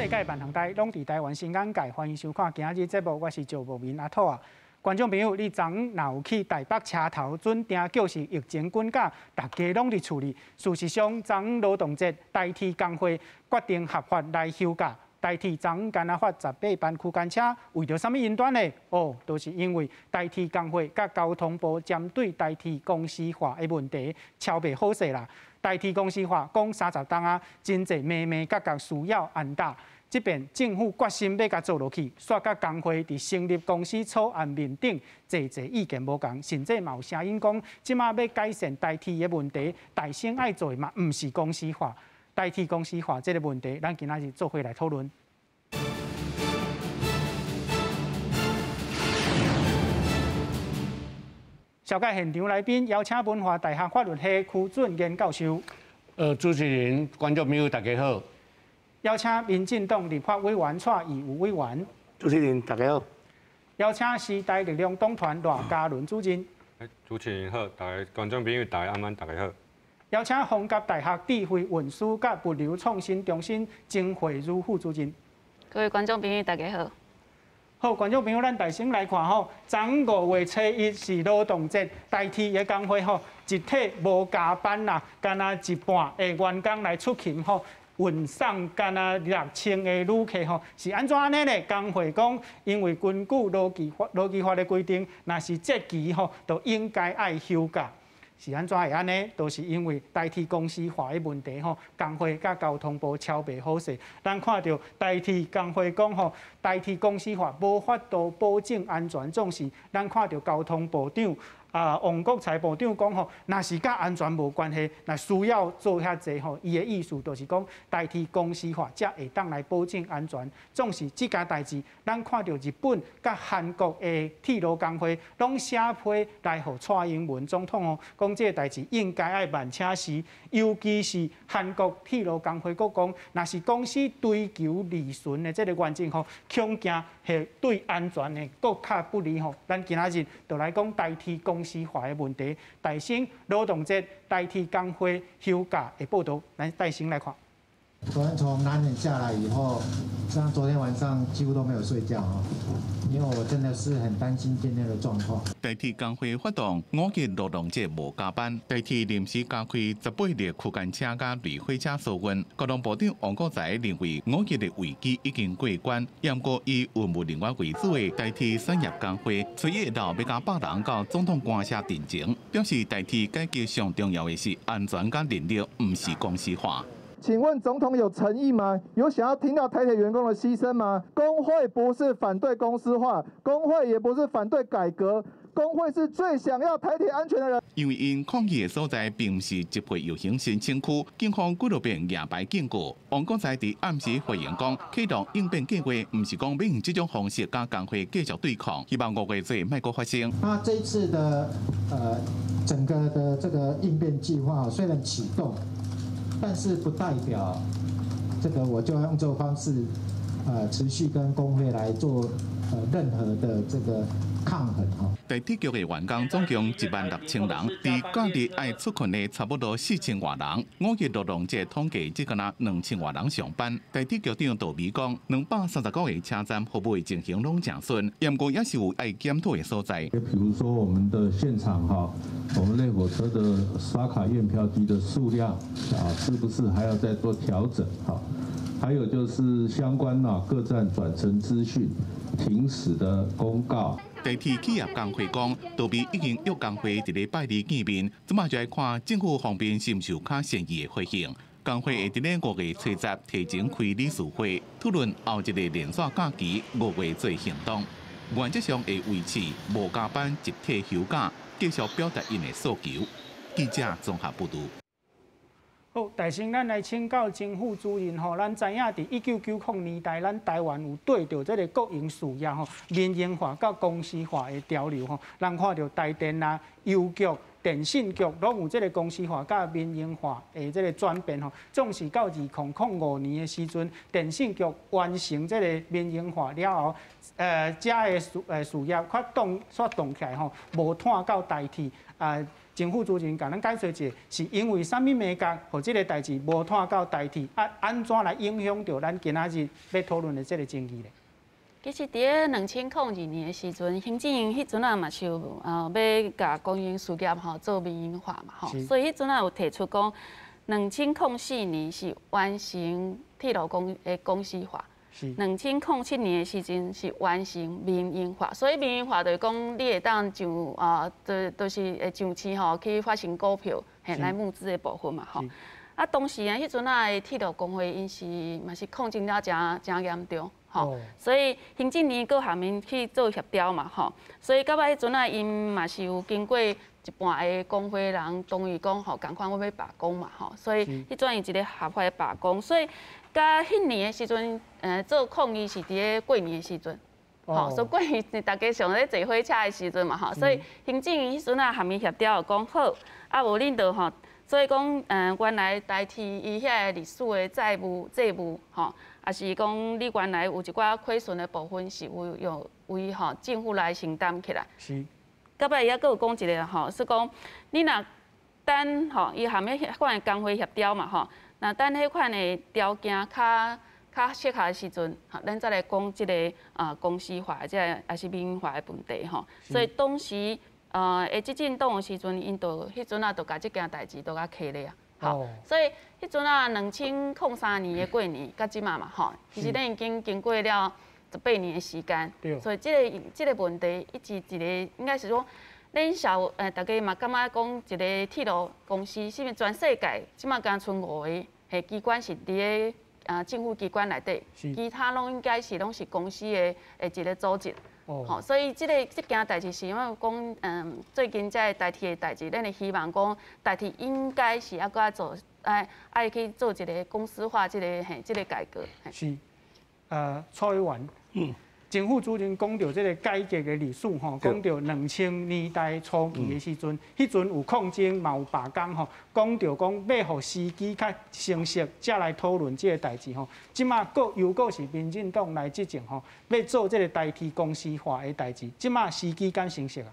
世界萬行台攏佇台灣新眼界，歡迎收看今仔日節目，我是趙木明阿土啊。觀眾朋友，你昨昏若有去台北車頭準訂叫是疫情滾假，大家攏佇厝裡。事實上，昨昏勞動節，台鐵工會決定合法來休假。台鐵昨昏干焦發18班區間車，為著啥物因端呢？哦，就是因為台鐵工會佮交通部針對台鐵公司化的問題敲袂好勢啦。台鐵公司化講30冬啊，真濟眉眉角角需要按打。這邊政府決心欲共做落去，煞佮工會佇成立公司草案面頂，濟濟意見無仝，甚至嘛有聲音講，這馬欲改善台鐵的問題，大先愛做的嘛毋是公司化。台鐵公司化這個問題，咱今仔日做伙來討論。紹介現場來賓，邀請文化大學法律系區俊賢教授。主持人、觀眾朋友，大家好。邀請民進黨立法委員蔡宜宇委員。主持人，大家好。邀請時代力量黨團賴嘉倫主任。主持人好，大家觀眾朋友大家晚安，大家好。邀請逢甲大學智慧運輸佮物流創新中心曾惠如副主任。各位觀眾朋友，大家好。好，觀眾朋友，咱大先來看吼，昨昏5月初1是勞動節，台鐵的工會吼，集體無加班啦，干焦一半的員工來出勤吼，運送干焦6000個旅客吼，是按怎按呢咧？工會講，因為根據勞基法、勞基法的規定，若是節期吼，就應該愛休假。是按怎會按呢？就是因為台鐵公司化的問題吼，工會佮交通部敲袂好勢。咱看著台鐵工會講吼，台鐵公司化無法度保證安全，總是咱看著交通部長啊，王國材部長講吼，若是佮安全無關係，若需要做遐濟吼，伊的意思就是講台鐵公司化才會當來保證安全。總是這件代誌，咱看著日本佮韓國的鐵路工會攏寫批來予蔡英文總統吼，講這個代誌應該愛慢請示，尤其是韓國鐵路工會閣講，若是公司追求利潤的這個原則吼，恐驚會對安全的閣較不利吼。咱今仔日就來講台鐵公司化的問題，大先勞動節台鐵工會休假的報導，咱帶先來看。昨天從南橫下來以後，像昨天晚上幾乎都沒有睡覺啊，因為我真的是很擔心今天的狀況。台鐵工會發動五一勞動節無加班，台鐵臨時加開18列區間車佮旅貨車疏運。交通部長王國材認為五一的危機已經過關，毋過以運務人員為主的台鐵產業工會，初一下晝欲佮百人到總統官舍陳情，表示台鐵改革上重要的是安全佮人力，毋是公司化。請問總統有誠意嗎？有想要聽到台鐵員工的犧牲嗎？工會不是反對公司化，工會也不是反對改革，工會是最想要台鐵安全的人。因為𪜶抗議的所在並毋是集會遊行申請區，警方幾落遍舉牌警告。王國材佇暗時回應講，啟動應變計劃，毋是講欲用這種方式佮工會繼續對抗，希望5月底莫閣發生。那這一次的整個的這個應變計劃雖然啟動，但是不代表這個我就要用這個方式，持續跟工會來做任何的這個抗衡哈。台鐵局的員工總共1萬6千人，佇假日愛出勤的差不多4千外人。五一勞動節統計只敢若2千外人上班。台鐵局長杜美講，239個車站服務的情形攏誠順，毋過也是有愛檢討的所在。比如說我們的現場哈，我們類火車的刷卡驗票機的數量啊，是不是還要再做調整？哈，還有就是相關啊各站轉乘資訊、停駛的公告。台鐵企業工會講，杜美已經約工會佇禮拜二見面，這馬就愛看政府方面是毋是有較善意的回應。工會會佇咧5月初10提前開理事會，討論後一個連續假期5月做行動。原則上會維持無加班、集體休假，繼續表達𪜶的訴求。記者綜合報導。好，大先咱來請教曾副主任吼，咱知影佇1990年代，咱台灣有對著這個國營事業吼，民營化佮公司化的潮流吼，咱看著台電啦、郵局、電信局攏有這個公司化佮民營化的這個轉變吼。總是到2005年的時陣，電信局完成這個民營化了後，遮的事業較動煞動起來吼，無拖到台鐵啊。政府主任共咱解說一下，是因為啥物眉角，予這個代誌無拖到台鐵，啊，按怎來影響著咱今仔日欲討論的這個爭議咧？其實佇咧2002年的時陣，行政院彼陣仔嘛是有欲共公營事業吼做民營化嘛吼，所以彼陣仔有提出講，2004年是完成鐵路公司化。2007年的時陣是完成民營化，所以民營化就是講你會當上啊，就是會上市吼去發行股票，嘿來募資的部分嘛吼。啊，當時啊，彼陣仔的鐵路工會𪜶是嘛是抗爭了誠誠嚴重，吼，所以行政院閣和𪜶去做協調嘛，吼，所以到尾彼陣仔𪜶嘛是有經過一半的工會人同意講吼，仝款我欲罷工嘛，吼，所以彼陣伊一个合法的罷工，所以佮彼年的時陣，做抗議是佇咧過年的時陣，吼，所以過年大家上咧坐火車的時陣嘛，吼，所以行政院彼陣仔和𪜶協調講好，啊無恁就吼，所以講，原來台鐵伊遐個歷史的債務，吼，抑是講你原來有一寡虧損的部分是有用為吼政府來承擔起來。到尾伊猶閣有講一个吼，是講你若等吼，伊含彼款的工會協調嘛吼，若等彼款的條件較適合的時陣，吼，咱再來講這个啊公司化這个抑是民營化的問題吼。所以當時會執政黨的時陣，𪜶就彼陣仔就共這件代誌都共揢咧啊。好，所以彼陣仔2003年的過年，到這馬嘛吼，其實咱已經經過了18年的時間，所以這個問題一直一個應該是說，恁小大家嘛感覺講一個鐵路公司，是毋是全世界這馬敢賰五個彼機關是佇咧啊政府機關內底，其他攏應該是攏是公司的一個組織。吼，所以這件代誌是因為講，最近這个台鐵的代誌，咱會希望講台鐵應該是猶閣愛做，愛去做一个公司化這个改革。是，蔡委員，政府主任講著這个改革的歷史吼，講著2000年代初期的時陣，彼陣有抗爭嘛有罷工吼，講著講欲予時機較成熟，才來討論這个代誌吼。這馬閣又閣是民進黨來執政吼，欲做這个台鐵公司化的代誌，這馬時機敢成熟啊？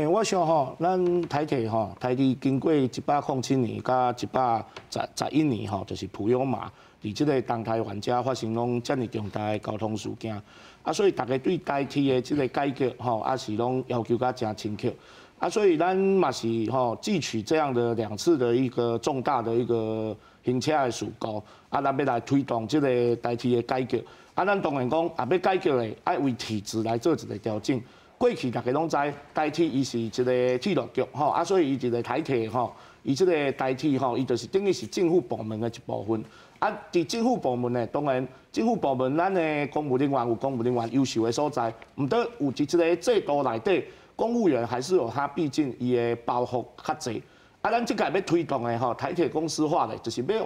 我想吼，咱台鐵吼，台鐵經過107年佮111年吼，就是普悠瑪佇這个東台灣遮發生攏遮爾重大的交通事件，啊，所以大家對台鐵的這个改革吼，啊是攏要求甲誠深刻，啊，所以咱嘛是吼汲取這樣的兩次的一個重大的一個行車的事故，啊，咱欲來推動這个台鐵的改革，啊，咱當然講啊，欲改革的愛為體制來做一个調整。過去大家攏知，台鐵伊是一个鐵路局吼，啊，所以伊一个台鐵吼，伊這个台鐵吼，伊就是等於是政府部門的一部分。啊，佇政府部門呢，當然政府部門咱的公務人員有公務人員優秀的所在，毋過有佇這个制度內底，公務員還是有他畢竟伊的包袱較濟。啊，咱這屆欲推動的吼，台鐵公司化咧，就是欲予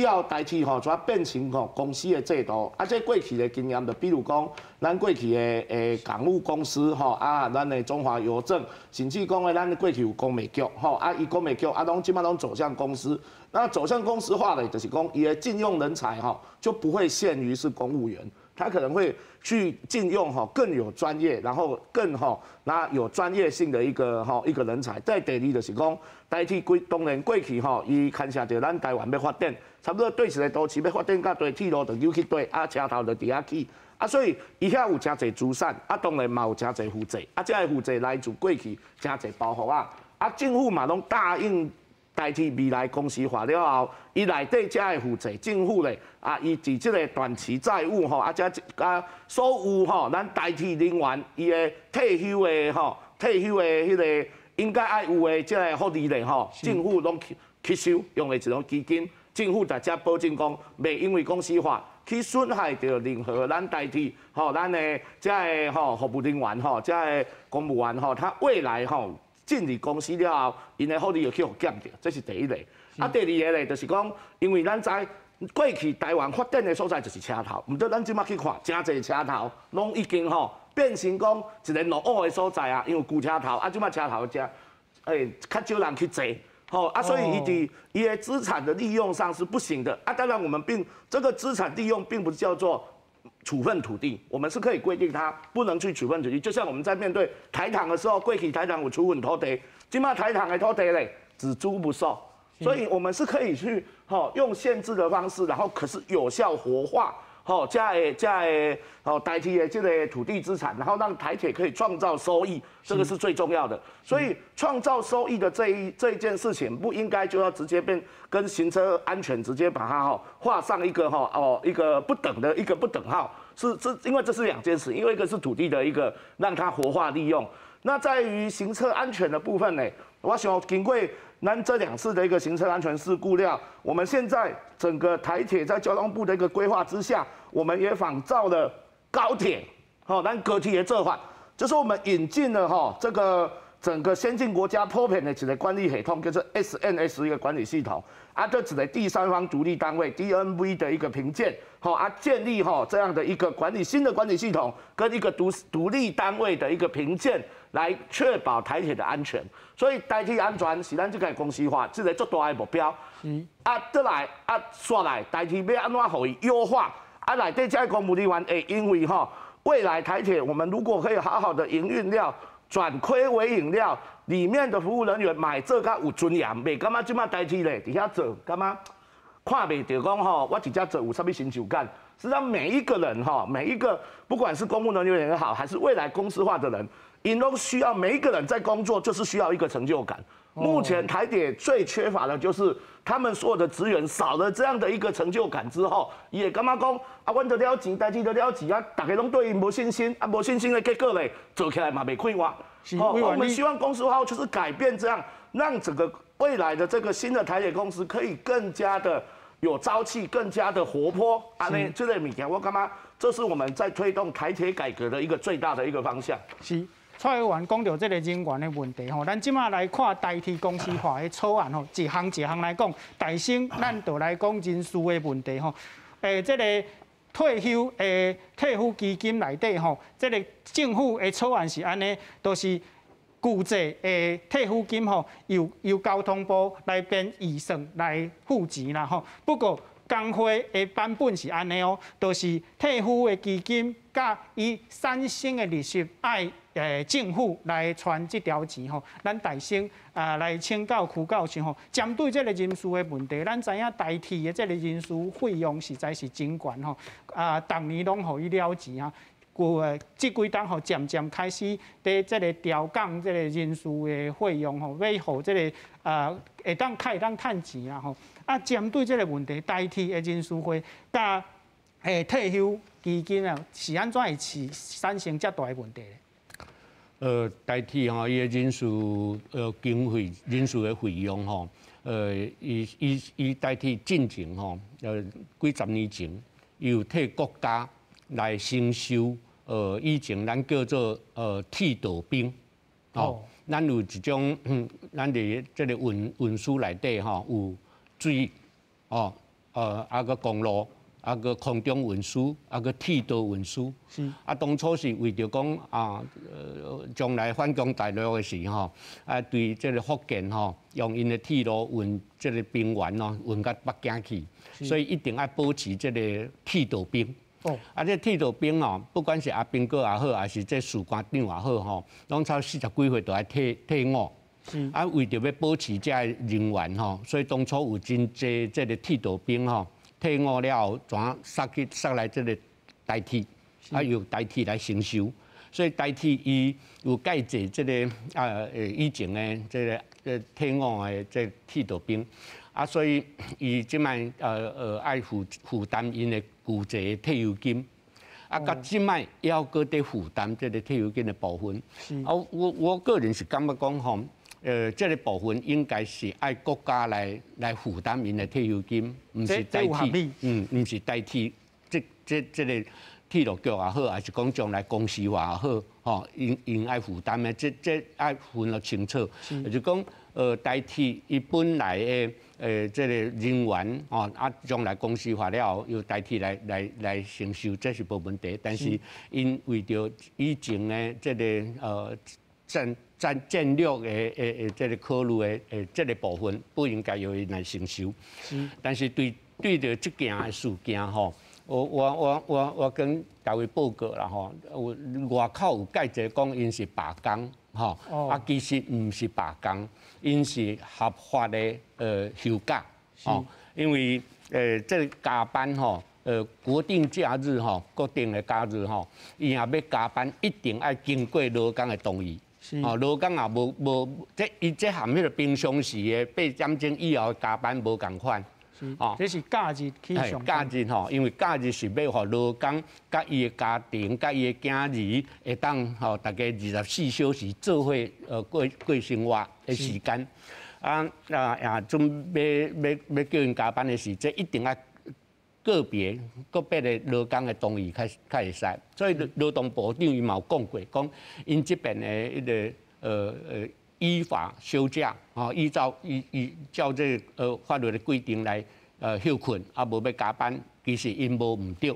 以後台鐵吼，就變成吼公司的制度。啊，這過去的經驗，就比如講，咱過去的港務公司吼，啊，咱的中華郵政，甚至講的咱過去有公務局吼，啊，伊公務局啊，攏這馬攏走向公司。那走向公司化咧，就是講伊的進用人才吼，就不會限於是公務員，他可能會去進用吼更有專業，然後更吼那有專業性的一個人才。再第二就是講，台鐵規當然過去吼，伊牽涉著咱台灣欲發展，差不多對一个都市欲發展，佮對鐵路就扭去對，啊車頭就佇遐起，啊所以伊遐有誠濟資產，啊當然嘛有誠濟負債，啊這个負債來自過去誠濟包袱仔，啊政府嘛攏答應台鐵未來公司化了後，伊內底這个負債，政府咧啊，伊佇這个短期債務吼，啊這啊所有吼，咱台鐵人員伊的退休的吼，退休的彼个應該愛有的這个福利咧吼，政府攏吸收用的一種基金，政府在遮保證講，袂因為公司化去損害著任何咱台鐵吼，咱的這个吼服務人員吼，這个公務員吼，他未來吼進入公司了後，𪜶的福利會去予減著，這是第一个。啊，第二个咧，就是講，因為咱知過去台灣發展的所在就是車頭，毋過咱這馬去看，誠濟車頭攏已經吼變成講一个落伍的所在啊，因為舊車頭啊，這馬車頭誠較少人去坐，吼啊，所以伊佇伊的資產的利用上是不行的啊。當然，我們並這個資產利用並不是叫做處分土地，我們是可以規定它不能去處分土地。就像我們在面對台糖的時候，過去台糖有處分土地，這馬台糖的土地咧，只租不售，所以我們是可以去吼用限制的方式，然後可是有效活化。吼，這个吼台鐵的這個土地資產，然後讓台鐵可以創造收益，這個是最重要的。所以創造收益的這一件事情，不應該就要直接變跟行車安全直接把它吼畫上一個吼哦一個不等的一個不等號，是這因為這是兩件事，因為一個是土地的一個讓它活化利用，那在於行車安全的部分呢，我想經過咱這兩次的一個行車安全事故了，我們現在整個台鐵在交通部的一個規劃之下，我們也仿照了高鐵，吼，咱高鐵的做法，就是我們引進了哈這個整個先進國家普遍的一個管理系統，叫做 SNS 一個管理系統，啊，這指的第三方獨立單位 DNV 的一個評鑑，吼啊，建立吼這樣的一個管理新的管理系統，跟一個獨立單位的一個評鑑，來確保台鐵的安全。所以台鐵安全是咱這個公司化這個足大的目標。啊，轉來啊，煞來台鐵欲按怎予伊優化？啊，內底這個公務人員會因為吼未來台鐵我們如果可以好好的營運了，轉虧為盈了，裡面的服務人員嘛會做較有尊嚴，袂感覺這馬台鐵咧，佇遐做，感覺看袂著講吼，我佇遮做有啥物成就感？實際上每一個人吼，每一個不管是公務人員也好，還是未來公司化的人，𪜶攏需要每一個人在工作，就是需要一個成就感。目前台鐵最缺乏的就是他們所有的職員少了這樣的一個成就感之後，伊會感覺講啊，阮都了錢，代誌都了錢啊，大家攏對伊無信心，啊，無信心的結果咧，做起來嘛袂快活。好，我們希望公司化就是改變這樣，讓整個未來的這個新的台鐵公司可以更加的有朝氣，更加的活潑。按呢，這個物件我感覺這是我們在推動台鐵改革的一個最大的一個方向。是。蔡委員講著這個人員的問題吼，咱這馬來看台鐵公司化的草案吼，一項一項來講，大先咱就來講人事的問題吼。這個退休的退撫基金內底吼，這個政府的草案是按呢，就是舊制的退撫金吼，由交通部來編預算來付錢啦吼。不過工會的版本是按呢哦，就是退撫的基金佮伊產生的利息愛政府來傳這條錢吼，咱大先啊來請教區教授吼，針對這個人事的問題，咱知影台鐵的這個人事費用實在是真懸吼，啊，逐年攏予伊了錢啊，有這幾冬吼漸漸開始佇這個調降這個人事的費用吼，欲予這個啊會當較會當趁錢啦吼。啊，針對這個問題，台鐵的人事費佮退休基金啊，是按怎會產生遮大的問題？台鐵吼，伊的人事經費、人事的費用吼，伊台鐵進前吼，幾十年前，伊有替國家來承受，以前咱叫做鐵道兵，哦，咱有一種，咱佇這個運輸內底吼，有水，哦，啊閣公路。啊，閣空中運輸，啊，閣鐵道運輸。啊，當初是為著講啊，將來反攻大陸的時吼，啊，對這個福建吼，用𪜶的鐵路運這個兵員哦，運到北京去，所以一定愛保持這個鐵道兵。哦。啊，這鐵道兵哦，不管是阿兵哥也好，還是這士官長也好吼，攏超四十幾歲就愛退伍。啊，為著欲保持這个人員吼，所以當初有真濟這個鐵道兵吼。退伍了後，轉送去送來這個台鐵，啊由台鐵來承受，所以台鐵伊有蓋濟這個啊以前的這個退伍的這個鐵道兵，啊所以伊這擺愛負擔𪜶的舊制的退休金，啊佮這擺猶閣佇負擔這個退休金的部分。啊我個人是感覺講吼。這個部分應該是愛國家來負擔𪜶的退休金，毋是台鐵，毋是台鐵，這個鐵路局也好，還是講將來公司化也好，吼，𪜶愛負擔的，這愛分得清楚。就是講，台鐵伊本來的這個人員，吼，啊，將來公司化了後，由台鐵來承受，這是無問題。但是𪜶為著以前的這個。戰戰戰略的這个考慮的這个部分，不應該由𪜶來承受。但是對著這件的事件吼，我跟大家報告啦吼，有外口有蓋濟講𪜶是罷工吼，啊其實毋是罷工，𪜶是合法的休假吼，因為這个加班吼，國定假日吼，國定的假日吼，伊若欲加班，一定愛經過勞工的同意。哦，勞工也無無，這伊這含彼个平常時的8點鐘以後加班無仝款。哦，這是假日去上假日吼，因為假日是欲予勞工佮伊的家庭、佮伊的囝兒會當吼，大家24小時做伙過過生活的時間。啊，準欲欲欲叫𪜶加班的時，這一定愛個別個別的勞工的同意較會使。所以勞動部長伊嘛有講過，講𪜶這邊的彼个依法休假，吼，依照依依照這个法律的規定來歇睏，啊無欲加班，其實𪜶無毋對。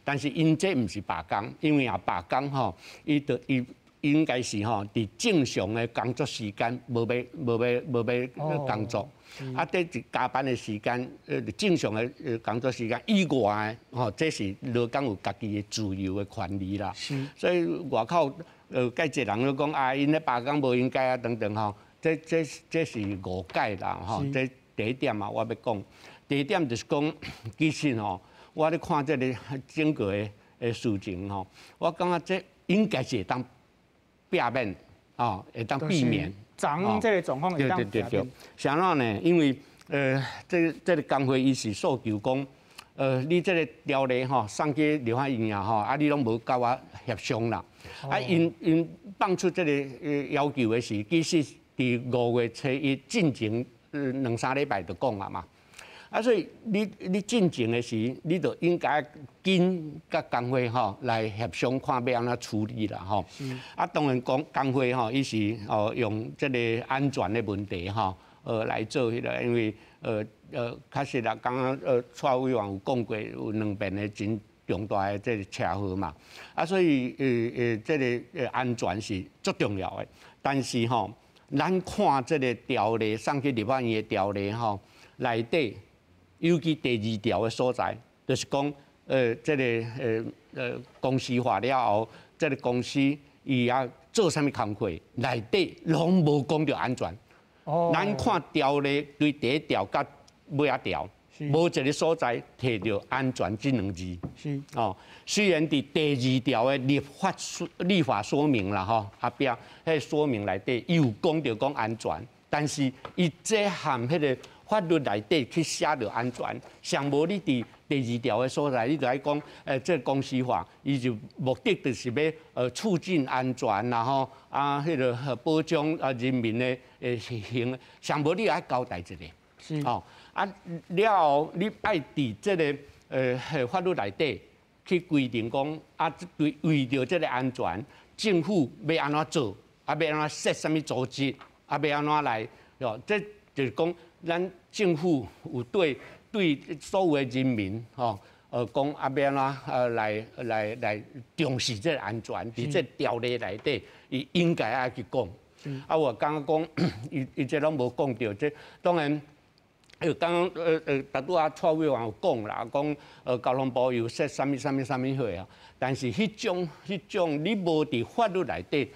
但是𪜶這毋是罷工，因為若罷工吼，伊就伊應該是吼，佇正常的工作時間無欲工作，啊，佇加班的時間，正常的工作時間以外的吼，這是勞工有家己的自由的權利啦。所以外口蓋濟人攏講啊，𪜶咧罷工無應該啊等等吼，這是誤解啦吼。這第一點啊，我欲講，第二點就是講，其實吼，我咧看這个整個的事情吼，我感覺這應該是會當避免，哦，會當避免。昨這个狀況會當對對對對。啥怎呢？因為這个工會伊是訴求講，你這个條例吼送去立法院啊吼，啊你攏無佮我協商啦。啊，𪜶放出這个要求的時，其實佇5月初一進前兩三禮拜就講啊嘛。啊，所以你進前的時，你就應該緊佮工會吼來協商，看欲按怎處理啦吼。啊，當然講工會吼，伊是哦用這个安全的問題吼，來做彼个，因為確實啦，剛剛蔡委員有講過，有兩邊的真重大的這个車禍嘛。啊，所以這个安全是足重要的。但是吼，咱看這个條例送去立法院的條例吼，內底。尤其第二條的所在，就是講，這个公司化了後，這个公司伊愛做啥物工課，內底攏無講著安全。哦。咱看條例對第一條佮尾仔條，無一个所在提著安全這兩字。哦，雖然佇第二條的立法說明啦，吼，後壁彼个說明內底伊有講著講安全，但是伊這含彼个法律內底去寫著安全，上無你佇第二條的所在，你就愛講，這个公司化，伊就目的就是欲促進安全，然後啊，彼个保障啊人民的行，上無你愛交代一下。哦，啊了後你愛佇這个法律內底去規定講，啊，對為著這个安全，政府欲按怎做，啊，欲按怎設啥物組織，啊，欲按怎來，哦，這就是講。咱政府有對所有的人民，吼，講啊，欲按怎來重視這个安全，佇這條例內底，伊應該愛去講。啊，我感覺講，伊這攏無講著，這當然，剛剛拄拄仔蔡委員有講啦，講交通部有設啥物啥物啥物貨啊，但是彼種你無佇法律內底，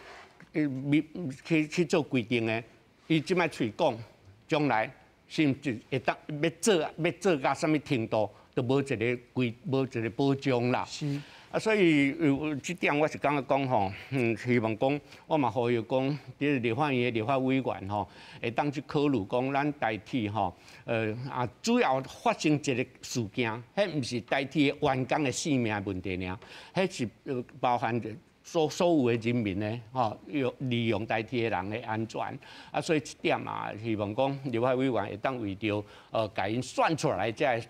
去做規定的，伊這擺喙講，將來。甚至會當欲做到啥物程度，都無一个規，無一个保障啦。啊，所以有這點我是感覺講吼，希望講我嘛呼籲講，佇立法院的立法委員吼，會當去考慮講，咱台鐵吼，主要發生一个事件，彼毋是台鐵員工的性命問題爾，彼是包含所有的人民呢，吼，用利用台鐵的人的安全，啊，所以這點啊，希望講立法委員會當為著，共𪜶選出來這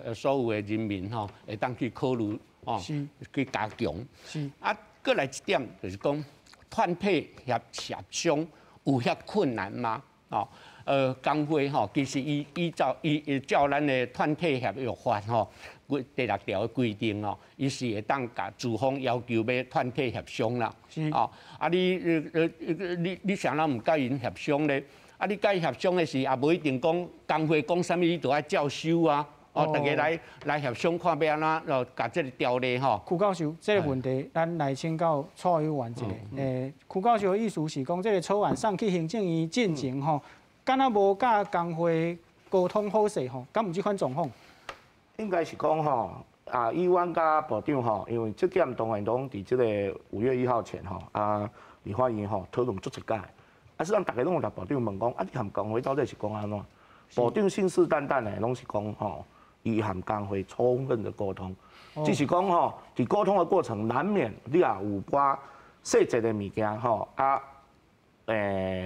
个所有的人民吼，會當去考慮，哦，去加強。啊，閣來一點就是講，團體協商有遐困難嗎？哦，工會吼，其實伊依照伊照咱的團體協約法吼，規第六條的規定哦，伊是會當共資方要求欲團體協商啦。哦，啊你你你啥人毋佮𪜶協商咧？啊你佮伊協商的時，也無一定講工會講啥物，你都愛照收啊。哦，大家來協商看欲按怎，哦，共這个條例吼。邱教授，這个問題，咱來請教蔡委員一下。邱教授的意思是講，這个草案送去行政院進前吼，敢若無佮工會溝通好勢吼，敢有這款狀況？應該是講吼，啊，以阮佮部長吼，因為這點當然攏佇這个5月1號前吼，啊，立法院吼討論足濟擺，啊，雖然逐家攏有共部長問講，啊，你和工會到底是講按怎？部長信誓旦旦的攏是講吼，伊和工會充分的溝通，只是講吼，佇溝通的過程難免你也有寡細節的物件吼，啊，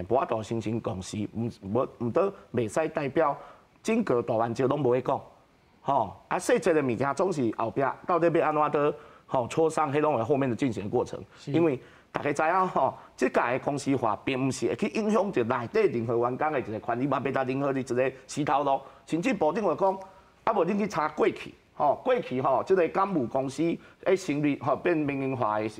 無法度形成共識，毋無毋得袂使代表整個大原則攏無咧講，吼，啊細節的物件總是後壁到底欲按怎的吼磋商，彼攏會後面的進行過程，因為大家知影吼，這屆的公司化並毋是會去影響著內底任何員工的一个權利，嘛袂達任何的一个死頭路，甚至部長會講。啊，無恁去查過去，吼，過去吼，這个港務公司咧成立吼變民營化的，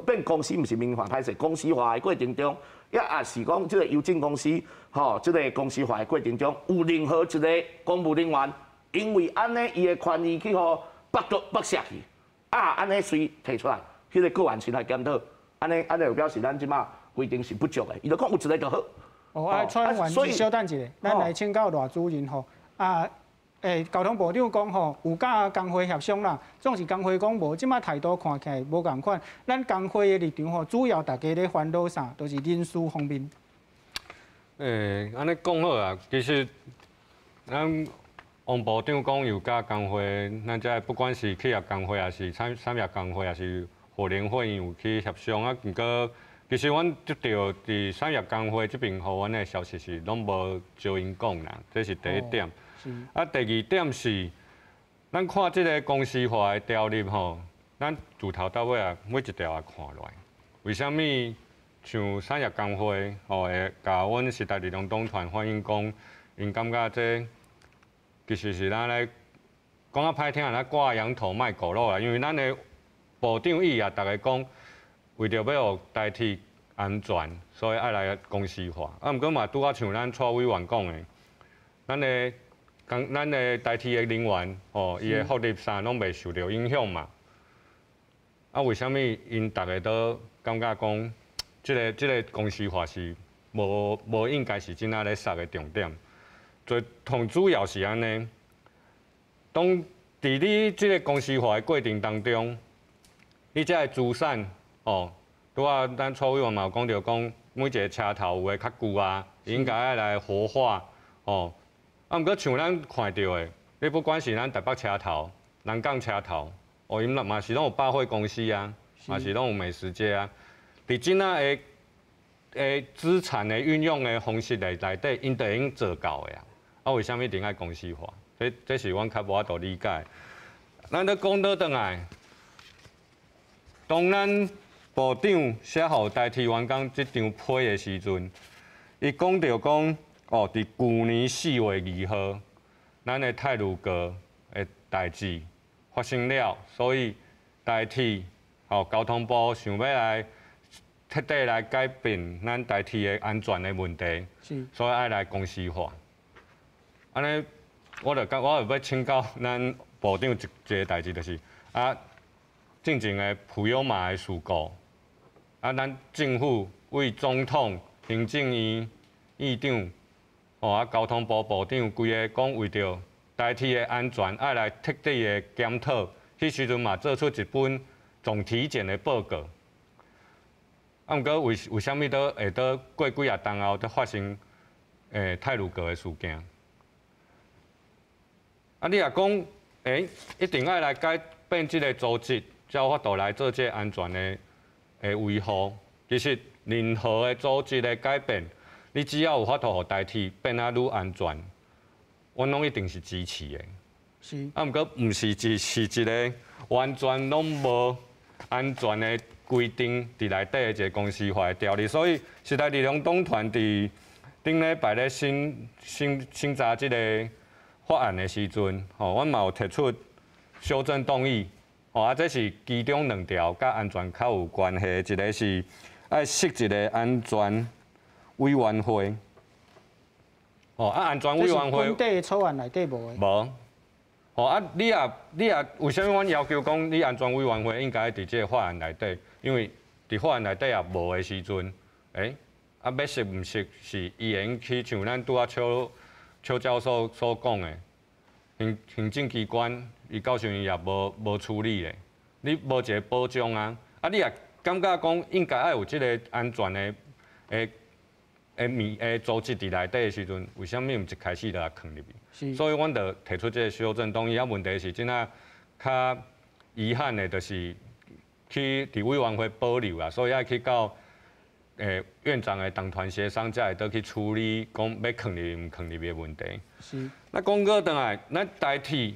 變公司毋是民營化，歹勢，公司化的過程中，抑也是講這个郵政公司吼，這个公司化的過程中，有任何一个公務人員因為按呢伊的權利去予剝奪剝削去，啊，按呢隨提出來，彼个個案先來檢討，按呢按呢就表示咱這馬規定是不足的，伊就講有一个就好。哦，啊，蔡委員，稍等一下，咱來請教賴主任吼，啊。交通部長講吼，有佮工會協商啦，總是工會講無，這馬態度看起來無仝款。咱工會的立場吼，主要大家咧煩惱啥，都是人事方面。按呢講好啊，其實咱王部長講有佮工會，咱這不管是企業工會，還是產業工會，還是婦聯會，有去協商啊。毋過，其實阮得著佇產業工會這邊予阮的消息是攏無招𪜶講啦，這是第一點。啊，第二點是，咱看這个公司化的條例吼，咱自頭到尾啊，每一條也看落來。為啥物像產業工會吼會共阮時代力量黨團反映講，𪜶感覺這其實是咱咧講較歹聽，咱掛羊頭賣狗肉啦。因為咱的部長伊也逐家講，為著欲予台鐵安全，所以愛來公司化。啊，毋過嘛拄仔像咱蔡委員講的，咱的台鐵的人員，吼，伊的福利啥攏袂受著影響嘛？啊，為啥物𪜶逐家都感覺講，這个公司化是無應該是這仔咧殺的重點？最同主要是按呢，當佇你這个公司化的過程當中，你這个資產，哦，拄仔咱蔡委員嘛有講著講，每一個車頭有的較舊啊，應該愛來活化，哦。啊，毋過像咱看著的，你不管是咱台北車頭、南港車頭，哦，𪜶嘛是攏有百貨公司啊，嘛是攏有美食街啊。佇這仔的資產的運用的方式內內底，𪜶就會用做到的啊。啊，為啥物一定愛公司化？這是阮較無法度理解。咱咧講倒轉來，當咱部長寫予台鐵員工這張批的時陣，伊講著講。哦，佇舊年4月2號，咱的太魯閣的代誌發生了，所以台鐵哦交通部想欲來徹底來改變咱台鐵的安全的問題，所以愛來公司化。按呢，我就欲請教咱部長一個代誌，就是啊，進前的普悠瑪的事故，啊，咱政府為總統、行政院院長。哦啊！交通部部長規个講，為著台鐵的安全，愛來徹底的檢討。彼時陣嘛，做出一本總體檢的報告。啊，毋過為啥物都會到過幾仔冬後，才發生太魯閣的事件？啊，你若講，一定愛來改變這个組織，才有法度來做這个安全的維護。其實，任何的組織的改變，你只要有法度予台鐵變啊愈安全，阮攏一定是支持的。啊，毋過毋是只是一个完全攏無安全的規定佇內底的一个公司化的條例，所以時代力量黨團佇頂禮拜咧審審審查這个法案的時陣，吼，阮嘛有提出修正動議，吼，啊，這是其中兩條佮安全較有關係，一个是愛設一个安全委員會，吼，啊，安全委員會。這是本底的草案內底無的。無。吼啊！你若為啥物阮要求講你安全委員會應該佇這个法案內底？因為佇法案內底也無的時陣，欸，啊，欲設毋設是伊會用去像咱拄仔邱邱教授所講的，行政機關伊到時陣也無處理的，你無一个保障啊！啊，你若感覺講應該愛有這个安全的的的物的組織佇內底的時陣，為啥物毋一開始就共囥入去？所以阮就提出這个修正動議。啊，問題是這仔較遺憾的，就是去佇委員會保留啊，所以愛去到院長的黨團協商，才會當去處理講欲囥入去毋囥入去的問題。那講過轉來，咱台鐵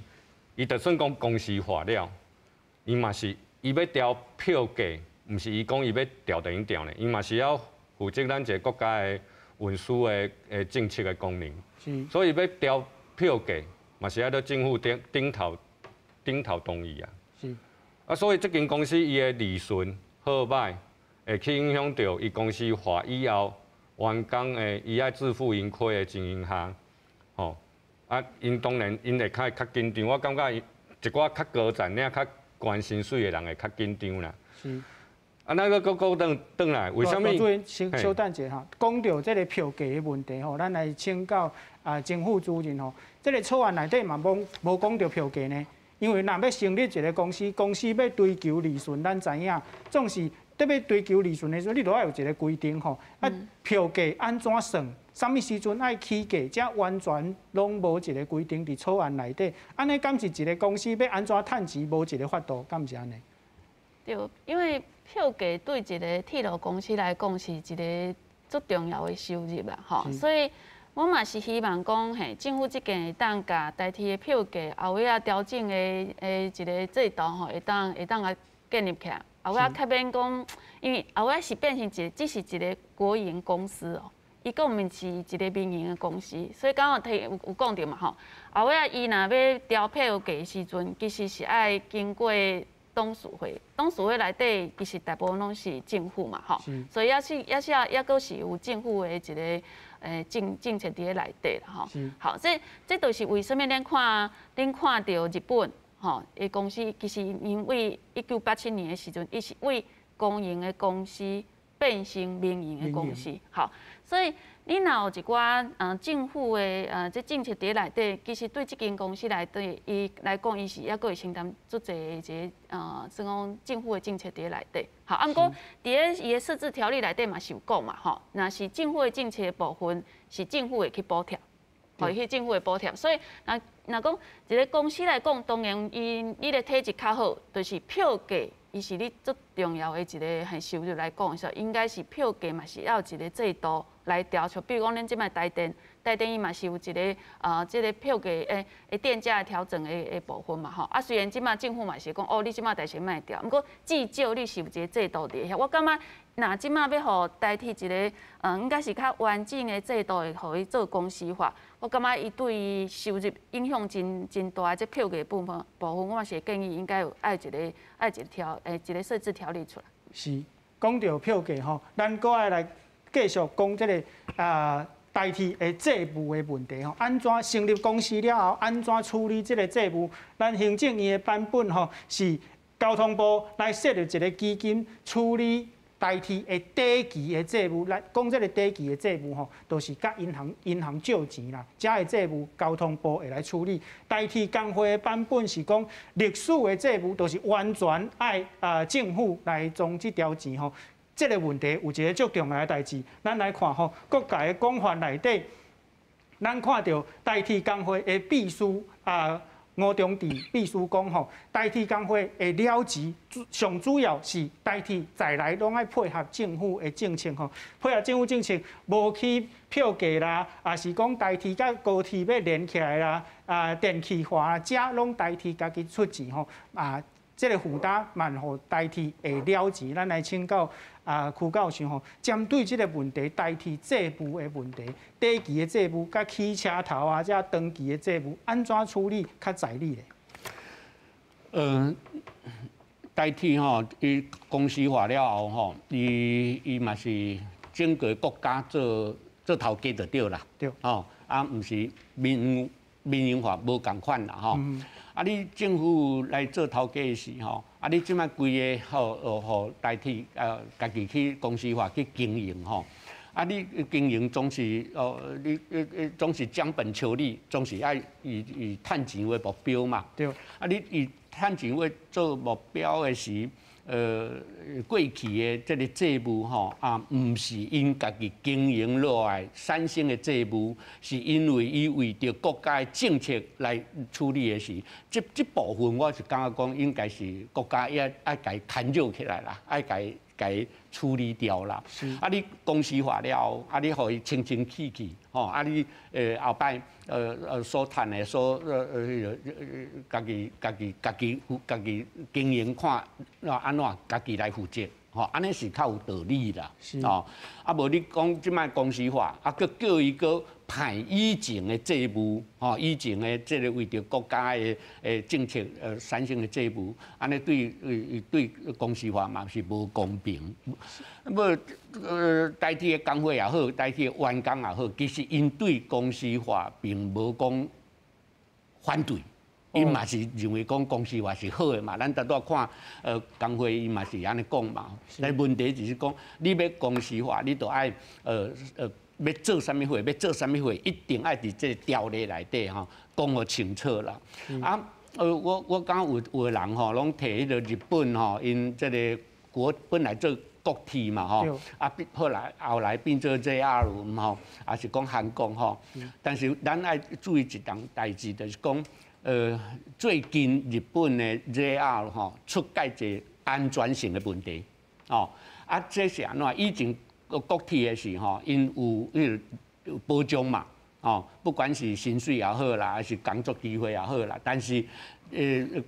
伊就算講公司化了，伊嘛是伊欲調票價，毋是伊講伊欲調就用調呢，伊嘛是要負責咱一个國家的運輸的政策的功能。所以欲調票價，嘛是愛佇政府頂頭同意啊。啊，所以這間公司伊的利潤好䆀，會去影響著伊公司化以後員工的伊愛自負盈虧的情形下，吼，啊，𪜶當然𪜶會較緊張。我感覺一寡較高層領較懸薪水的人會較緊張啦。啊，咱閣閣講轉來，為啥物？主任，先稍等一下哈。講著這个票價的問題吼，咱來請教啊，政府主任吼。這个草案內底嘛無無講著票價呢？因為若欲成立一个公司，公司欲追求利潤，咱知影，總是得欲追求利潤的時陣，你都愛有一个規定吼。啊，票價按怎算？啥物時陣愛起價？這完全攏無一个規定佇草案內底。按呢，敢是一个公司欲按怎趁錢，無一个法度，敢毋是按呢？對，因為票價對一个鐵路公司來講是一个足重要的收入啦，吼，所以我嘛是希望講，嘿，政府這間會當共台鐵的票價後尾仔調整的一个制度吼，會當共建立起來。後尾仔較免講，因為後尾仔是變成一個，這是一个國營公司哦，伊閣毋是一个民營的公司，所以剛剛提有講著嘛吼。後尾仔伊若欲調票價的時陣，其實是愛經過董事會，董事會內底其實大部分攏是政府嘛，吼，所以也是抑閣是有政府的一个政策佇咧內底啦，吼。好，這就是為啥物咱看著日本吼，的公司其實因為1987年的時陣，伊是為公營的公司變成民營的公司，好，所以你若有一寡政府的這政策佇內底，其實對這間公司來對伊來講，伊是抑閣會承擔足濟的一个算講政府的政策佇內底。好，啊，毋過佇咧伊的設置條例內底嘛是有講嘛，吼，若是政府的政策的部分是政府會去補貼，予伊去政府會補貼，所以若若講一个公司來講，當然伊你的體質較好，就是票價。伊是你足重要的一个很收入來講的時候，應該是票價嘛是要有一个制度來調節。比如講，咱這擺台電，台電伊嘛是有一个這个票價的電價調整的部分嘛吼。啊，雖然這擺政府嘛是講，哦，你這擺代誌莫調，毋過至少你是有一个制度佇遐。我感覺，若這擺欲予台鐵一个，應該是較完整的制度，會予伊做公司化。我感覺伊對伊收入影響真真大，這票價部分，我嘛是會建議應該有愛一个愛一條一个設置條例出來。是，講著票價吼，咱閣愛來繼續講這个啊台鐵的債務的問題吼，按怎成立公司了後，按怎處理這个債務？咱行政院的版本吼是交通部來設立一个基金處理台鐵的短期的債務。來講這个短期的債務吼，都是佮銀行借錢啦，這个債務交通部會來處理。台鐵工會的版本是講歷史的債務，都是完全愛啊政府來將這條錢吼。這个問題有一个足重要的代誌，咱來看吼，各界的講法內底，咱看著台鐵工會的秘書啊吳中治秘書講吼，台鐵工會的了錢上主要是台鐵在來攏愛配合政府的政策吼，配合政府政策，無起票價啦，抑是講台鐵佮高鐵欲連起來啦，啊電氣化，這攏台鐵家己出錢吼，啊。這个負擔嘛予台鐵會了錢。咱來請教啊區教授吼，針對這个問題，台鐵債務的問題，短期的債務佮起車頭啊，這長期的債務，按怎處理較在理咧？台鐵吼，伊公司化了後吼，伊嘛是整個國家做頭家就對啦。吼，啊，毋是民營化無仝款啦吼。啊，你政府來做頭家的時吼，啊，你這擺規个予台鐵家己去公司化去經營吼。啊，你經營總是哦，你總是將本求利，總是愛以趁錢為目標嘛。啊，你以趁錢為做目標的時，過去的這个債務吼，啊，毋是𪜶家己經營落來產生的債務，是因為伊為著國家的政策來處理的時，這部分我是感覺講應該是國家愛共伊牽繞起來啦，愛共伊處理掉啦。啊，你公司化了後，啊，你予伊清清氣氣，吼，啊，你後擺所趁的所家己經營看按怎家己來負責，吼，按呢是較有道理啦。哦，啊無你講這擺公司化，啊，閣叫伊閣派以前的債務，吼，以前的這个為著國家的政策產生的債務，按呢對公司化嘛是無公平。無台鐵的工會也好，台鐵的員工也好，其實𪜶對公司化並無講反對，𪜶嘛是認為講公司化是好的嘛。咱拄仔看，工會伊嘛是按呢講嘛。但問題就是講，你欲公司化，你就愛欲做啥物貨，欲做啥物貨，一定愛佇這个條例內底吼講予清楚啦。啊，我感覺有的人吼，攏提彼个日本吼，𪜶這个國本來做國鐵嘛吼，啊變後來變做 JR 吼，抑是講韓國吼。但是咱愛注意一項代誌，就是講，最近日本的 JR 吼出蓋濟安全性的問題，哦，啊，這是按怎？以前國鐵的時吼，𪜶有彼个保障嘛，哦，不管是薪水也好啦，還是工作機會也好啦，但是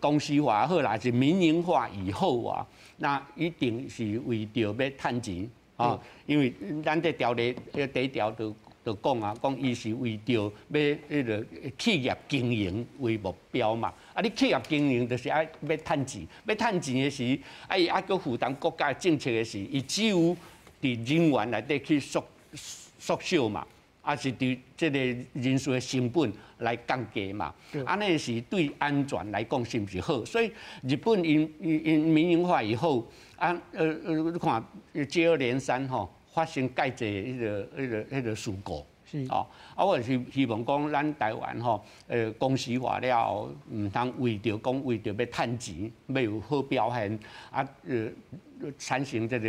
公司化也好啦，是民營化以後啊，那一定是為著欲趁錢，哦，因為咱這條例第一條就講啊，講伊是為著欲彼个企業經營為目標嘛。啊，你企業經營就是愛欲趁錢，欲趁錢的時，啊伊愛閣負擔國家政策的時，伊只有佇人員內底去縮小嘛，抑是佇這个人事的成本來降低嘛。按呢是對安全來講是毋是好？所以日本𪜶民營化以後，啊你看接二連三吼發生蓋濟彼个事故。哦，啊，我是希望講咱台灣吼，公司化了後，毋通為著講為著欲趁錢，欲有好表現，啊，產生這个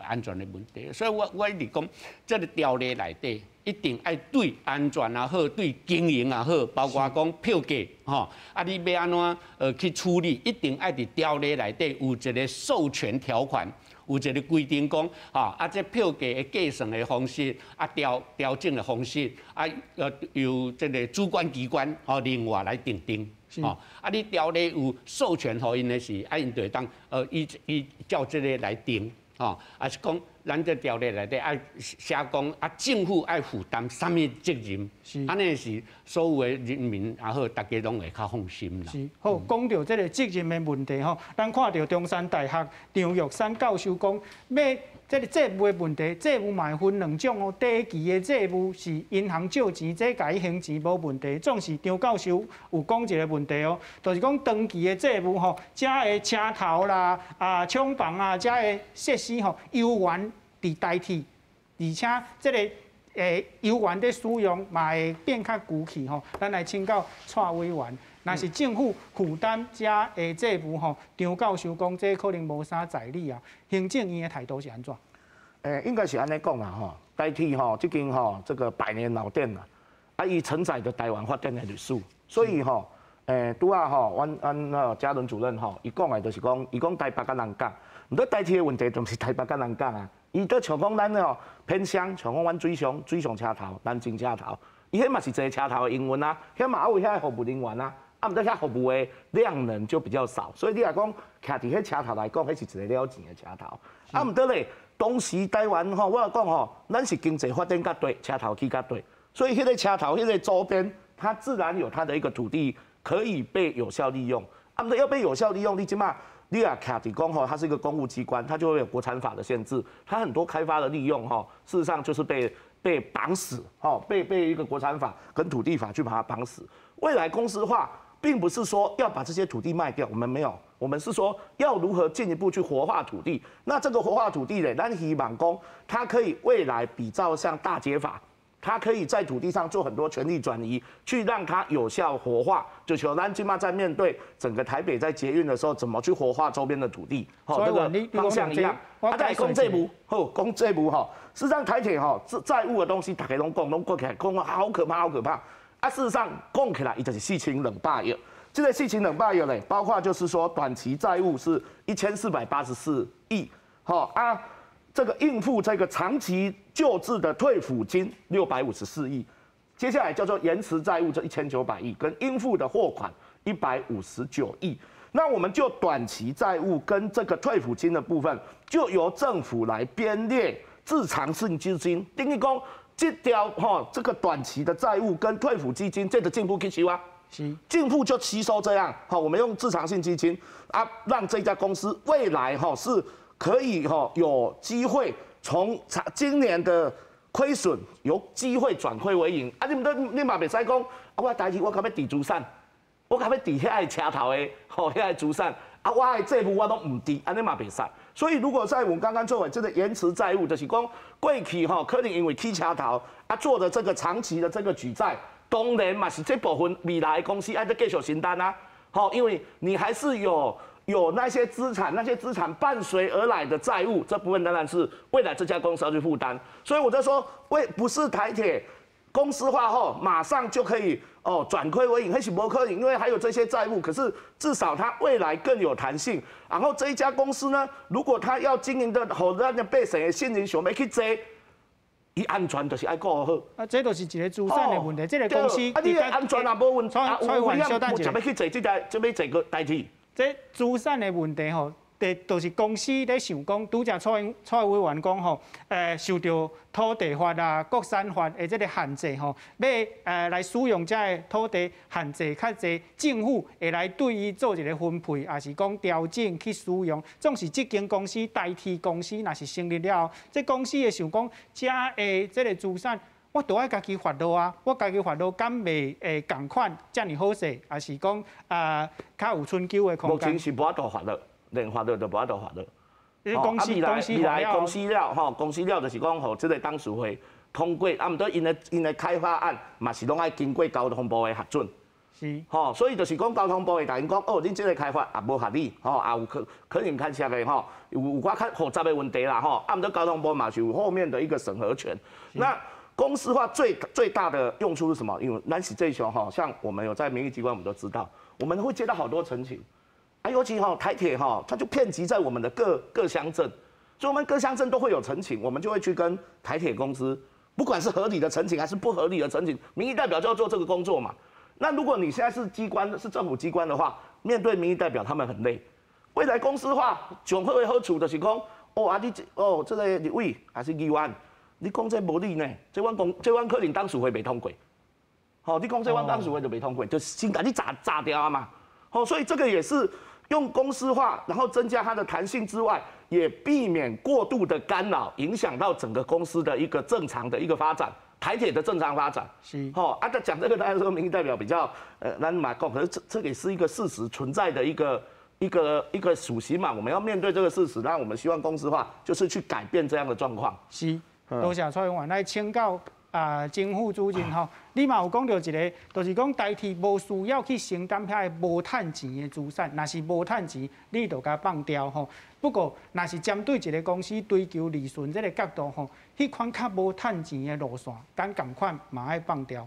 安全的問題。所以我一直講，這个條例內底一定愛對安全也好，對經營也好，包括講票價吼，啊，你欲按怎去處理，一定愛佇條例內底有一个授權條款。有一个規定講，啊，這票價的計算的方式，啊調整的方式，啊，由這个主管機關吼另外來訂定。哦，啊，你條例有授權予𪜶的時，啊，𪜶就會當依照這个來定，吼，抑是講咱這條例內底愛寫講，啊，政府愛負擔啥物責任？按呢是所有的人民也好，大家攏會較放心啦。是，好，講著這个責任的問題吼，咱看著中山大學張玉山教授講，欲這个債務的問題，債務嘛會分兩種哦。短期的債務是銀行借錢，這共伊還錢無問題。總是張教授有講一个問題哦，就是講長期的債務吼，遮的車頭啦、啊廠房啊，遮的設施吼，猶原佇台鐵，而且這个猶原佇使用嘛會變較舊去吼。咱來請教蔡委員，若是政府負擔遮的債務吼，張教授講這可能無啥在理啊。行政院的態度是按怎？應該是按呢講啦吼，台鐵吼這間吼這个百年老店啦，啊，伊承載著台灣發展的歷史，所以吼，拄仔吼，阮那嘉倫主任吼，伊講的就是講，伊講台北佮南港，毋過台鐵的問題就毋是台北佮南港啊，伊都像講咱哦偏鄉，像講阮水上水上車頭、南靖車頭，伊彼嘛是坐車頭的營運啊，遐嘛有遐服務人員啊，啊，毋過遐服務的量能就比較少，所以你若講徛佇彼車頭來講，彼是一個了錢的車頭。啊，毋過咧，當時台灣吼，我講吼，咱是經濟發展較綴，車頭起較綴，所以彼個車頭彼個周邊，它自然有它的一個土地可以被有效利用。啊，毋過要被有效利用，你這馬你若徛佇講吼，它是一個公務機關，它就會有國產法的限制，它很多開發的利用吼，事實上就是被綁死，吼，被一個國產法跟土地法去把它綁死。未來公司化，並不是說要把這些土地賣掉，我們沒有，我們是說要如何進一步去活化土地。那這個活化土地呢，咱希望講，它可以未來比照像大街法，它可以在土地上做很多權利轉移，去讓它有效活化。就像咱這馬在面對整個台北在捷運的時候，怎麼去活化周邊的土地，好，這個方向一樣。啊，再講債務，好，講債務吼，事實上台鐵吼債務的東西，大家攏講，攏講起來，講好可怕，好可怕。啊，事實上講起來，伊就是4200億。這個4200億咧，包括就是說短期債務是1484億，好啊，這個應付這個長期舊制的退撫金654億，接下來叫做延遲債務這1900億，跟應付的貨款159億。那我們就短期債務跟這個退撫金的部分，就由政府來編列自償性基金，等於講。這條吼，這個短期的債務跟退撫基金，這個政府去收啊，是政府就吸收這樣，好，我們用自償性基金啊，讓這家公司未來吼是可以吼有機會從今年的虧損有機會轉虧為盈。啊，你毋得你嘛袂使講，啊，我台鐵我較欲置資產，我較欲置遐个車頭的吼遐個資產，啊，我的債務我攏毋置，按呢嘛袂使。所以，如果在我們剛剛做完這個延遲債務，就是講過去吼，可能因為起車頭啊做的這個長期的這個舉債，當然嘛是這部分未來公司愛閣繼續承擔啊，吼，因為你還是有那些資產，那些資產伴隨而來的債務，這部分當然是未來這家公司要去負擔。所以我就說，為不是台鐵公司化後馬上就可以哦轉虧為盈，彼是無可能，因為還有這些債務。可是至少它未來更有彈性。然後這一家公司呢，如果它要經營的好，咱的百姓的信任想欲去坐，伊安全就是愛顧好。啊，這就是一個資產的問題。這個公司啊，你的安全也無問題，啊，有危險，就欲去坐這台，就欲坐個台鐵。這資產的問題吼，就是公司咧想講，拄才蔡蔡委員講吼，受著土地法啊、國產法的這個限制吼，欲來使用這个土地限制較濟，政府會來對伊做一個分配，抑是講調整去使用。總是這間公司台鐵公司，若是成立了後，這公司會想講，遮的這個資產，我都愛家己發落啊，我家己發落敢袂會仝款遮爾好勢，抑是講啊較有春秋的空間。目前是無法度發落。連發落就無法度發落。公司公司未來公司了吼，公司了就是講，予這個董事會通過，啊，毋過𪜶的開發案嘛是攏愛經過交通部的核准。是。吼，所以就是講交通部會共𪜶講，哦，恁這個開發也無合理，吼，也有可能牽涉的吼，有寡較複雜的問題啦，吼，啊，毋過交通部嘛是有後面的一個審核權。那公司化最最大的用處是什麼？因為咱實際上吼，像我們有在民意機關，我們都知道，我們會接到好多陳情。啊，尤其吼台鐵吼，它就遍及在我們的各各鄉鎮，所以我們各鄉鎮都會有陳情，我們就會去跟台鐵公司，不管是合理的陳情還是不合理的陳情，民意代表就要做這個工作嘛。那如果你現在是機關，是政府機關的話，面對民意代表，他們很累。未來公司化，上好的好處就是講，哦啊你這哦這個立委還是議員，你講這無理呢？這阮講，這阮可能董事會袂通過。吼，你講這阮董事會就袂通過，就先共你炸炸掉啊嘛。好，所以這個也是用公司化，然後增加它的彈性之外，也避免過度的干擾，影響到整個公司的一個正常的一個發展，台鐵的正常發展。是。吼，啊，在講這個當然說民意代表比較，咱嘛講，可是這也是一個事實存在的一個屬性嘛，我們要面對這個事實，那我們希望公司化就是去改變這樣的狀況。是，多謝蔡委員來請教啊，政府主任吼，你嘛有講著一個，就是講台鐵無需要去承擔遐个無趁錢的資產，若是無趁錢，你就共放掉吼。不過，若是針對一個公司追求利潤這个角度吼，彼款較無趁錢的路線，敢仝款嘛愛放掉。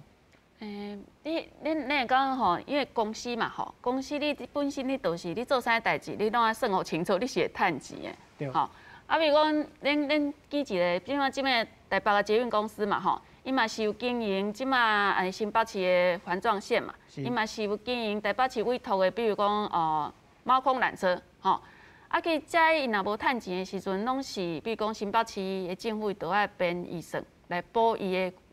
欸，你會講吼，因為公司嘛吼，公司你本身你就是你做啥代誌，你攏愛算予清楚，你是會趁錢的。對。吼，啊，比如講，恁恁舉一個，比如講這擺台北的捷運公司嘛吼。伊嘛是有經營這馬新北市的環狀線嘛，伊嘛是有經營台北市委託的，比如講貓空纜車，吼。啊，其實這伊若無趁錢的時陣，攏是比如講新北市的政府都愛編預算來補伊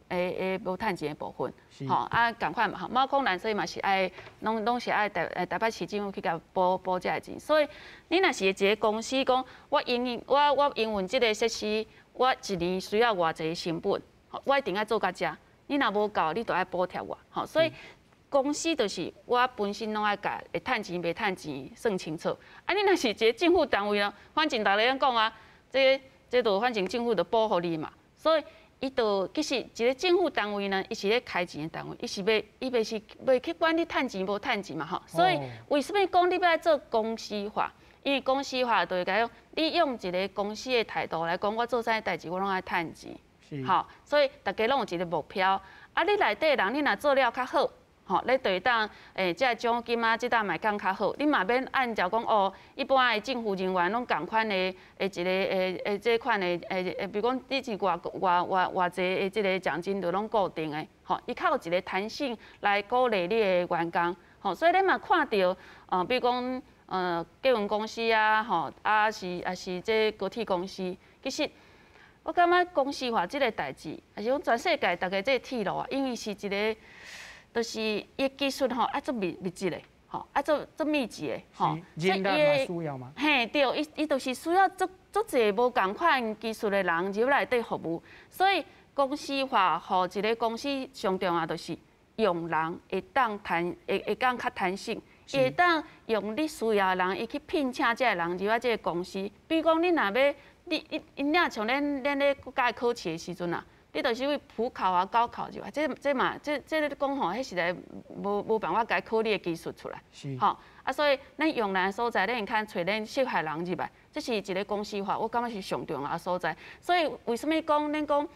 的無趁錢的部分，吼啊，仝款嘛，貓空纜車嘛是愛攏是愛台北市政府去共補這个錢，所以你若是一个公司講，我營運我我營運這个設施，我一年需要偌濟成本，我一定愛做到遮，你若無夠，你就愛補貼我，吼，所以公司就是我本身攏愛共會趁錢袂趁錢算清楚，啊，你若是一个政府單位咯，反正逐家攏講啊，這就反正政府就補予你嘛，所以。伊就其實一個政府單位呢，伊是咧開錢的單位，伊是袂伊袂是袂去管你趁錢無趁錢嘛吼。所以為啥物講你欲愛做公司化？因為公司化就是講你用一個公司的態度來講，我做啥代誌我攏愛趁錢，吼。所以逐家攏有一個目標。啊，你內底人你若做了較好，吼，你就會當這個獎金啊，這搭嘛會降較好。你嘛免按照講哦，一般的政府人員攏仝款的一個這款的比如講你是偌偌偌偌濟的這個獎金就攏固定的，吼，伊較有一個彈性來鼓勵你的員工，吼，所以你嘛看著，比如講客運公司啊，吼，啊是這高鐵公司，其實我感覺公司化這個代誌，抑是講全世界逐家這個鐵路啊，因為是一個。就是伊技術吼，愛足密集的，吼，愛足密集的，吼，所以伊需要嘛？嘿，對，伊就是需要足濟無仝款技術的人入內底服務，所以公司化，予一個公司上重要就是用人會當彈，會當較彈性，會當用你需要的人，伊去聘請這个人入來這个公司。比如講，你若欲，你因若像咱咧國家考試的時陣啊。你就是為普考啊、高考入來，這嘛，這你講吼，彼實在無辦法共考你的技術出來，吼啊，所以咱用人的所在，咱較揣咱適合人入來，這是一個公司化，我感覺是上重要的所在。所以為啥物講咱講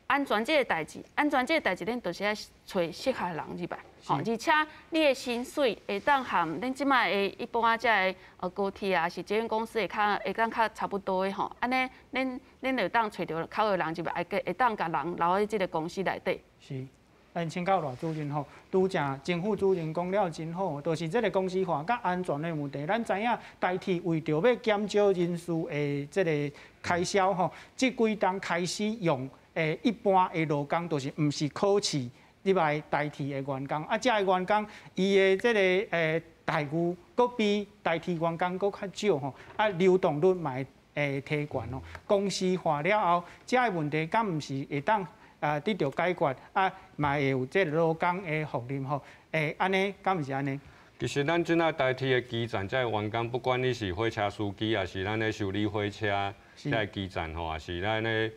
安全這個代誌，安全這個代誌，咱就是愛揣適合人入來，吼，而且你的薪水會當和恁這擺的一般仔這个高鐵啊，是捷運公司會較會當較差不多的吼，按呢，恁就當揣著較好的人入來，會當共人留佇這个公司內底。是，咱請教賴主任吼，拄才政府主任講了真好，就是這个公司化佮安全的問題，咱知影台鐵為著欲減少人事的這个開銷吼，這幾冬開始用一般的勞工，就是毋是考試入來台鐵的員工，啊，這个員工伊的這个待遇，閣比台鐵員工閣較少吼，啊，流動率嘛會提懸哦。公司化了後，這个問題敢毋是會當得著解決，啊，嘛會有這个勞工的福利吼，按呢敢毋是按呢？其實咱這擺台鐵的基站，這个員工不管你是火車司機，抑是咱咧修理火車，這个基站吼，抑是咱咧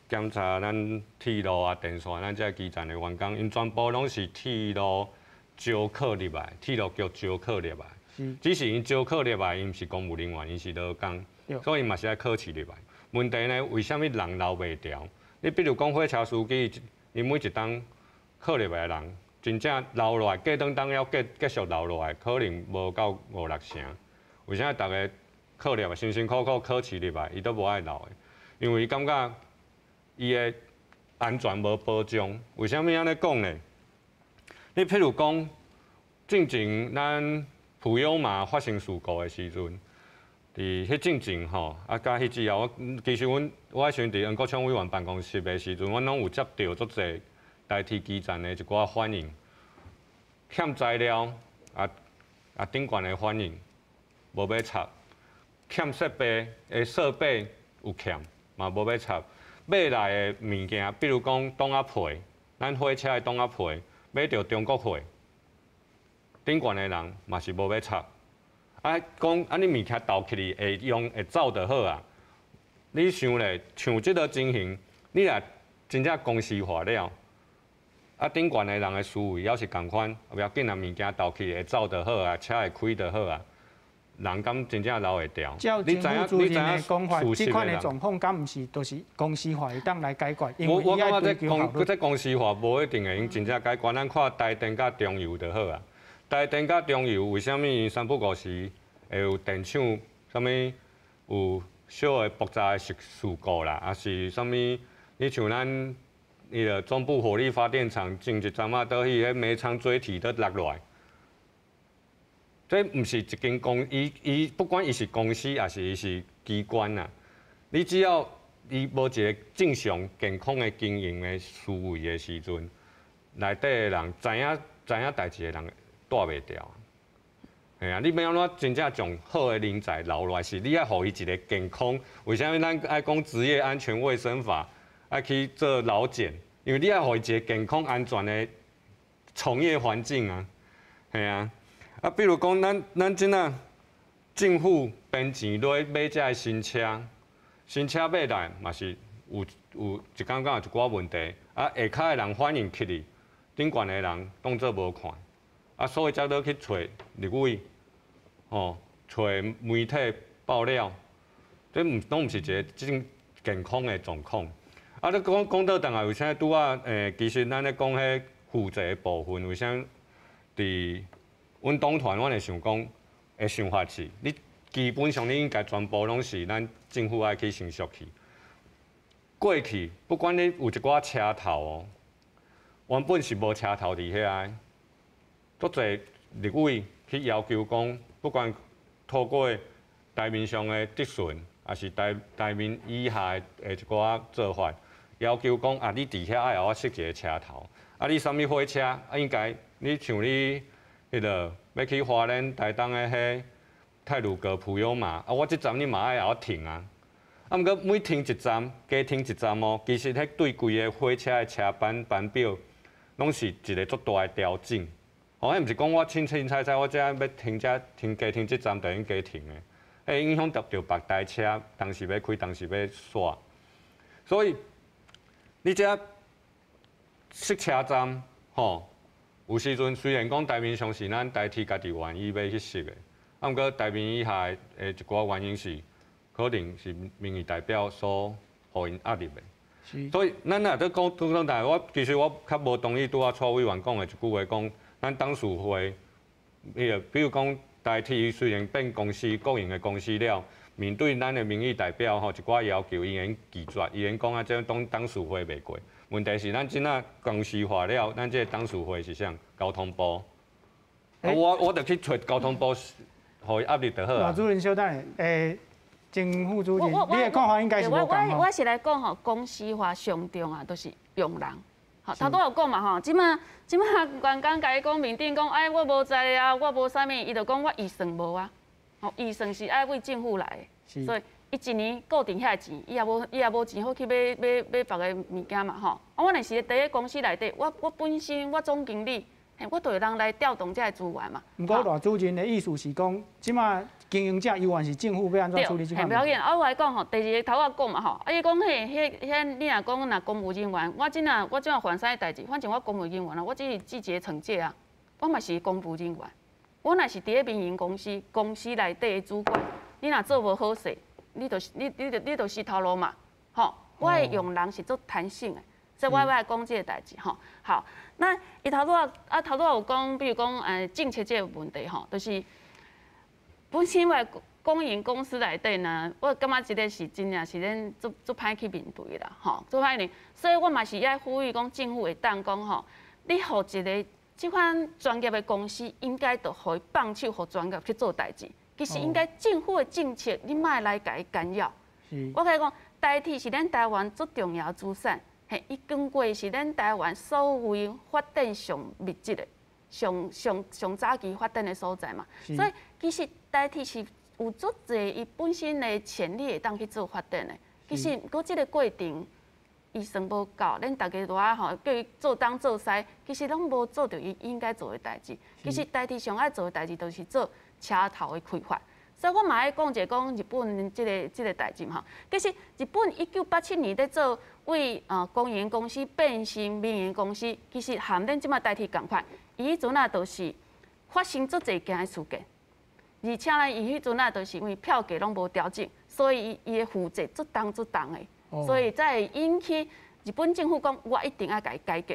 檢查咱鐵路啊、電線，咱這个基站的員工，𪜶全部攏是鐵路招考入來，鐵路局招考入來。只是𪜶招考入來，𪜶毋是公務人員，𪜶是勞工，所以嘛是愛考試入來。問題呢，為啥物人留袂牢？你比如講火車司機，伊每一冬考入來的人，真正留落來，過轉冬了繼續留落來，可能無夠五六成。為啥逐个考入來，辛辛苦苦考試入來，伊都無愛留的？因為伊感覺伊的安全無保障。為啥物按呢講呢？你譬如講，進前咱普悠瑪發生事故的時陣，佇彼進前吼，啊，佮彼之後，我其實阮我彼時陣佇黃國昌委員辦公室的時陣，阮攏有接著足濟台鐵基站的一寡反映，欠材料啊頂懸的反應無欲插，欠設備的設備有欠嘛無欲插，買來的物件，比如講擋仔皮，咱火車的擋仔皮買著中國貨，頂懸的人嘛是無欲插。啊，講啊，你物件投起去會用會走就好啊。你想咧，像這个情形，你若真正公司化了，啊，頂懸的人的思維猶是仝款，無要緊啊，物件投去會走就好啊，車會開就好啊。人敢真正留會牢？照政府主任的講法，這款的狀況敢毋是就是公司化會當來解決？因為我感覺這公司化無一定會用真正解決。咱看台電佮中油就好啊。台電佮中油為啥物三不五時會有電廠啥物有小的爆炸的事故啦？抑是啥物？你像咱彼个中部火力发电厂前一阵仔倒去，彼煤仓锥体都落落来。这毋是一间公，伊伊不管伊是公司抑是伊是机关啊，你只要伊无一个正常健康的经营的思维的时阵，内底的人知影知影代志的人蹛袂牢。嘿啊，你欲按怎真正将好的人才留落来，是你爱予伊一个健康。为啥物咱爱讲职业安全卫生法，爱去做劳检？因为你爱予伊一个健康安全的从业环境啊。嘿啊，啊，比如讲咱咱这仔政府编钱落买这个新车，新车买来嘛是有有一工工有一寡问题，啊，下跤的人反映起去，顶悬的人当做无看。啊，所以才落去揣立委，吼，揣媒体爆料，这毋拢毋是一个真健康的状况。啊，你讲讲倒转来，为啥拄仔其实咱咧讲彼负责的部分，为啥伫阮党团，阮会想讲，的想法是，你基本上你应该全部拢是咱政府爱去承受去。过去不管你有一寡车头哦，原本是无车头伫遐。足济立委去要求讲，不管透过台面上的质询，抑是台台面以下的一寡做法，要求讲啊，你伫遐爱予我设一个车头，啊，你啥物火车啊，应该你像你彼个欲去花莲、台东的彼太鲁阁普悠玛，啊，我这站你嘛爱予我停啊，啊，毋过每停一站，加停一站哦，其实彼对规个火车的车班班表，拢是一个足大的调整。哦，彼毋是讲我凊凊彩彩，我遮欲停遮停加停这站就用加停的，彼影响著著别台车，当时欲开，当时欲煞。所以你遮设车站，吼，有时阵虽然讲台面上是咱台铁家己愿意欲去设的，啊，毋过台面以下的一寡原因是，可能是民意代表所予𪜶压力的。所以咱若咧讲讲讲，我其实我较无同意拄仔蔡委员讲的一句话讲。咱董事会，彼个比如讲台铁虽然变公司国营的公司了，面对咱的民意代表吼一寡要求，伊会拒绝，伊会讲啊，这董董事会袂过。问题是咱这仔公司化了，咱这个董事会是啥？交通部。我我就去揣交通部，予伊压力就好啊。主任稍等下，政副主任，你的看法应该是无仝我我是来讲吼，公司化上重要就是用人。头拄有讲嘛吼，这马这马员工共伊讲面顶讲，哎，我无才啊，我无啥物，伊就讲我预算无啊，吼，预算是爱为政府来的，所以伊一年固定遐钱，伊也无伊也无钱好去买买买别个物件嘛吼。啊，我若是伫咧公司内底，我我本身我总经理，我就会当来调动这个资源嘛。毋过赖主任的意思是讲，这马经营者犹原是政府欲按怎处理这款？不要紧，啊，我来讲吼，第二个头仔讲嘛吼，啊，伊讲彼彼彼，你若讲若公务人员，我这若我这若犯啥代志，反正我公务人员啊，我只是记一个惩戒啊，我嘛是公务人员，我若是伫咧民营公司，公司内底的主管，你若做无好势，你就是你你就你就是头路嘛，吼，我的用人是足弹性的，所以我爱讲这个代志吼。好，那伊头拄仔啊头拄仔有讲，比如讲政策这个问题吼，就是本身我公营公司内底呢，我感觉这个是真正是咱足足歹去面对啦，吼，足歹呢。所以我嘛是爱呼吁讲，政府会当讲吼，你予一个这款专业的公司，应该就予伊放手，予专业去做代志。其实应该政府的政策，你莫来共伊干扰。我共你讲，台铁是咱台湾足重要资产，嘿，伊经过是咱台湾所谓发展上密集的、上上上早期发展的所在嘛。所以其实台铁是有足济伊本身的潜力会当去做发展的。其实毋过这个过程预算无够，咱逐家都爱吼叫伊做东做西，其实拢无做著伊应该做的代志。其实台铁上爱做的代志，就是做车头的开发。所以我嘛爱讲一下讲日本这个这个代志吼。其实日本1987年咧做为公营公司变成民营公司，其实和咱这马台铁仝款。伊彼阵啊，就是发生足济件的事件，而且呢，伊彼阵啊，就是因为票价拢无调整，所以伊伊的负债足重足重的，所以才会引起日本政府讲，我一定爱共伊改革。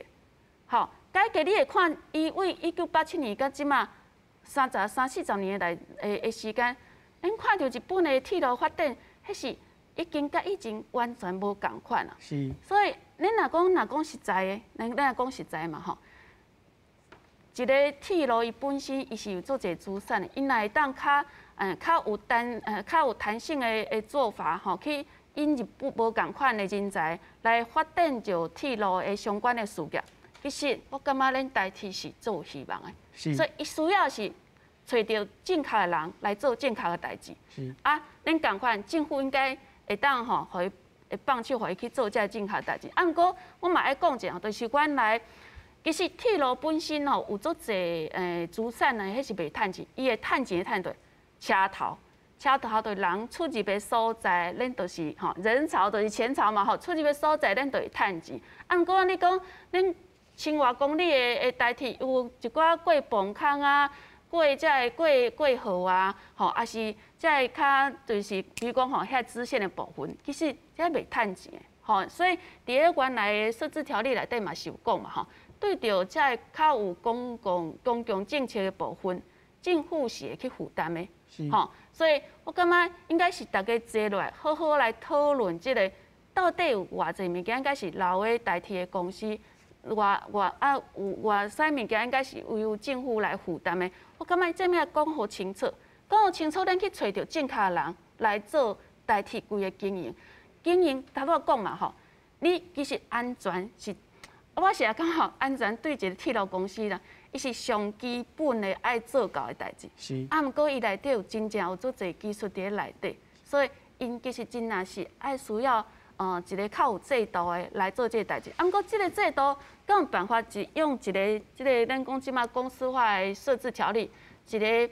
好，改革你会看，伊为1987年到这马三十三四十年来的的时间，咱看著日本的铁路发展，彼是已经佮以前完全无仝款啊。所以咱恁若講實在的，咱若講實在嘛吼。一个鐵路伊本身伊是有做一个資產的，伊若會當較有彈性的做法吼，去引入不無仝款的人才來發展著鐵路的相關的事業。其實我感覺咱台鐵是足有希望的，所以伊需要是揣著正確的人來做正確的代誌。啊，恁仝款政府應該會當吼，予伊會放手予伊去做這个正確代誌。啊，毋過我嘛愛講一下，就是原來其實鐵路本身吼有足濟資產呢，彼是袂趁錢，伊會趁錢的趁佗車頭，車頭對人出入的所在，咱就是吼人潮就是錢潮嘛吼，出入的所在咱就會趁錢。啊，毋過你講恁千外公里的台鐵有一寡過磅空啊，過這个過河啊，吼，抑是這个較就是比如講吼，遐支線的部分，其實這袂趁錢的，吼，所以佇咧原來的設置條例內底嘛是有講嘛，吼，對著這个較有公共政策的部分，政府是會去負擔的，吼，所以我感覺應該是大家坐落來好好來討論這个到底有偌濟物件，應該是留咧台鐵的公司。偌偌啊有偌啥物件應該是由政府來負擔的。我感覺這物講予清楚，講予清楚，咱去揣著正確的人來做台鐵規个經營。經營頭拄仔講嘛吼，你其實安全是，我是感覺安全對一个鐵路公司啦，伊是上基本的愛做到的代誌。啊，毋過伊內底有真正有足濟技術佇咧內底，所以𪜶其實真正是愛需要一个較有制度的來做這个代誌。啊，毋過這个制度敢有辦法一用一个這个咱講這馬公司化的設置條例，一个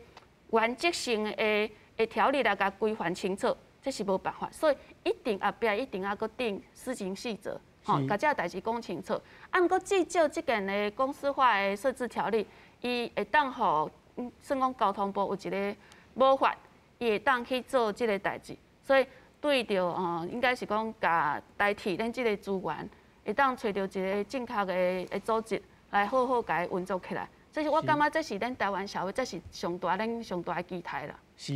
原則性的條例來共規範清楚，這是無辦法。所以一定後壁一定猶閣定施行細則，吼，共這个代誌講清楚。啊，毋過至少這件的公司化的設置條例，伊會當予算講交通部有一个模範，伊會當去做這个代誌。所以對著應該是講共台鐵咱這个資源，會當揣著一个正確的組織來好好共伊運作起來。這是我感覺，這是咱台灣社會，這是上大咱上大的期待啦。是，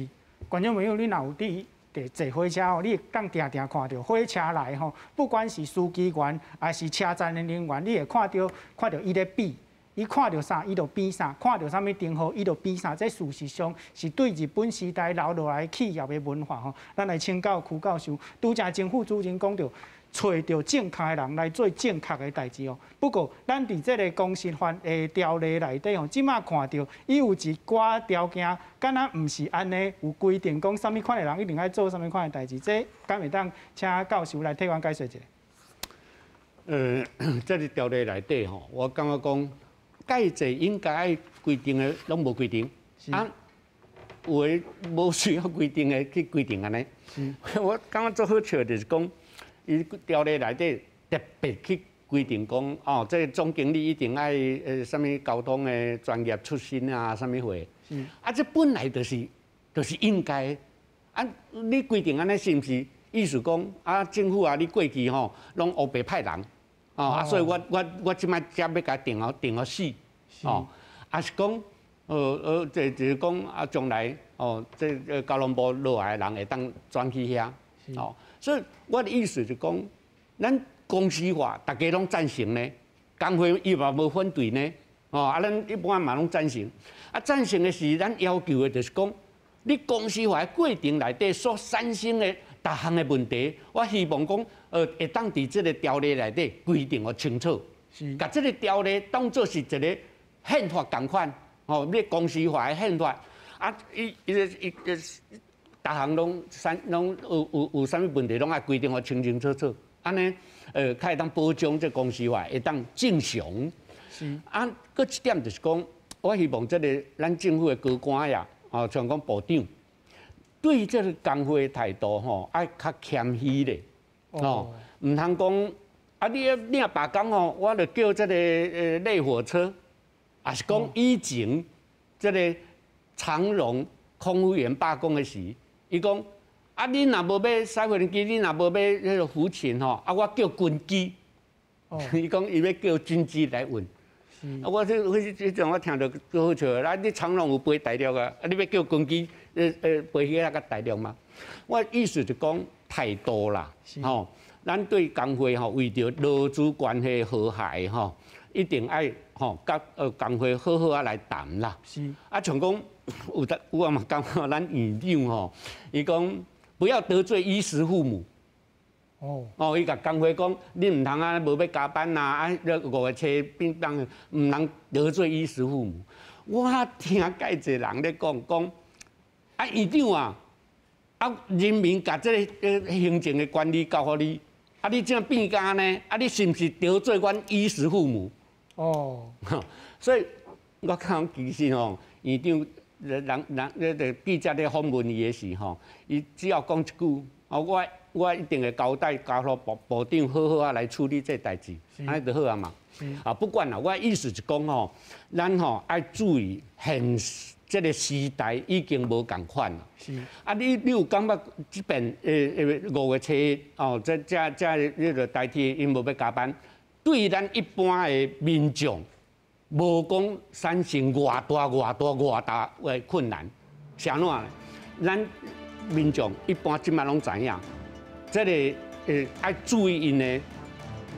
觀眾朋友，你若有佇坐火車吼，你會當定定看著火車來吼，不管是司機員還是車站的人員，你會看著伊咧比。伊看著啥，伊就比啥；看著啥物燈號，伊就比啥。這事實上是對日本時代留落來企業的文化吼。咱來請教區教授，拄才政府主任講著，揣著正確的人來做正確的代誌哦。不過，咱佇這个公司法的條例內底吼，這馬看著伊有一寡條件，敢若毋是按呢有規定講啥物款的人一定愛做啥物款的代誌。這敢會當請教授來替阮解說一下？這个條例內底吼，我感覺講。該濟應該愛規定的攏無規定，啊，有的無需要規定的去規定按呢。我感覺足好笑，就是講，伊條例內底特別去規定講，哦，這个總經理一定愛啥物交通的專業出身啊，啥物貨。啊，這本來就是應該。啊，你規定按呢是毋是意思講啊？政府啊，你過去吼攏烏白派人。哦，啊，所以我這擺才欲共定予定予死，哦，抑是講，就是講啊，將來哦，這交通部落來的人會當轉去遐，哦，所以我的意思就講，咱公司化，大家攏贊成呢，工會伊嘛無反對呢，哦，啊，咱一般嘛攏贊成，啊，贊成的是咱要求的，就是講，你公司化的過程內底所產生的逐項的問題，我希望講，會當佇這个條例內底規定予清楚，共這个條例當做是一个憲法仝款，吼，你公司化的憲法，啊，伊伊個伊個逐項攏啥攏有啥物問題，攏愛規定予清清楚楚，按呢，較會當保障這公司化會當正常。啊，閣一點就是講，我希望這个咱政府的高官呀，哦，像講部長。對這个工會的態度吼，愛較謙虛咧，哦，毋通講啊！你若罷工吼，我就叫這个類火車，抑是講以前這个長榮空服員罷工的時，伊講啊，你若無欲駛飛機，你若無欲彼个服勤吼，啊，我叫軍機，伊講伊欲叫軍機來運。啊，我這彼陣我聽著足好笑，啊，你長榮有飛大陸啊，啊，你欲叫軍機飛去遐較大陸嗎？我意思就講態度啦，吼，咱對工會吼，為著勞資關係和諧吼，一定愛吼佮工會好好仔來談啦。啊，像講有得有啊嘛，感覺咱院長吼，伊講不要得罪衣食父母。哦，伊共工會講，你毋通啊，無欲加班啊，啊，五月初變當毋通得罪衣食父母。我聽蓋濟人咧講講，啊，院長啊，啊，人民共這個行政的權力交予你，啊，你這樣變工呢？啊，你是毋是得罪阮衣食父母？所以我看其實吼，院長人人那個記者咧訪問伊的時吼，伊只要講一句，哦，我一定會交代交予部部長好好仔來處理這代誌，按呢就好啊嘛。啊，不管啦，我意思是講吼，咱吼愛注意現這個時代已經無仝款啦。啊，你有感覺這邊5月初哦，這這這那個台鐵𪜶無欲加班，對咱一般的民眾，無講產生偌大偌大偌大的困難，是按怎？咱民眾一般這擺攏知影，這個愛注意𪜶的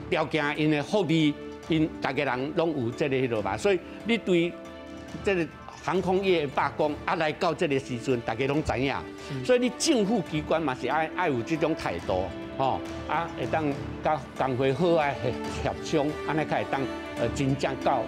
條件、𪜶的福利，𪜶逐家人攏有這個彼落吧。所以你對這個航空業的罷工啊，來到這個時陣，逐家攏知影。所以你政府機關嘛是愛愛有這種態度，吼啊，會當佮工會好仔協商，按呢才會當真正到。